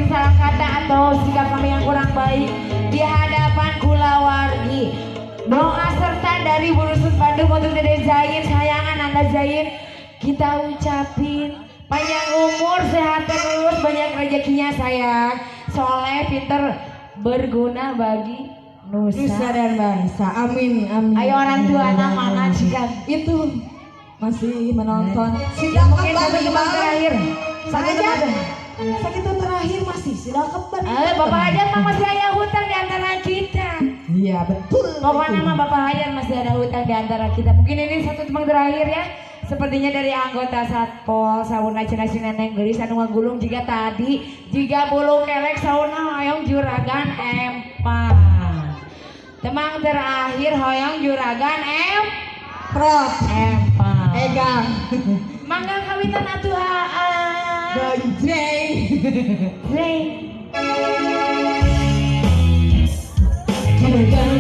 salah kata atau sikap kami yang kurang baik di hadapan kulawargi. Doa serta dari Burusut Bandung untuk Dede Zain, sayangan Anda Zain, kita ucapin panjang umur, sehat terus, banyak rezekinya sayang, soleh, pinter, berguna bagi nusa, Nusa dan bangsa. Amin, amin. Ayo orang tua anak mana jika itu masih menonton. Ya, mungkin satu teman terakhir. Satu teman. Sakit terakhir masih sudah kembali. Eh, Bapak Hajat mah masih ada hutang di antara kita. Iya, betul. Pokoknya nama Bapak Hajat masih ada hutang di antara kita. Mungkin ini satu teman terakhir ya. Sepertinya dari anggota Satpol sauna cenah si neneng geulis anu ngagulung jika tadi jika bulu kelek sauna hoyong juragan empang. Temang terakhir hoyong juragan Prot. Empang. Egang. Mangga kawitan atuh aa. Gonjreng. Zeng. Juragan.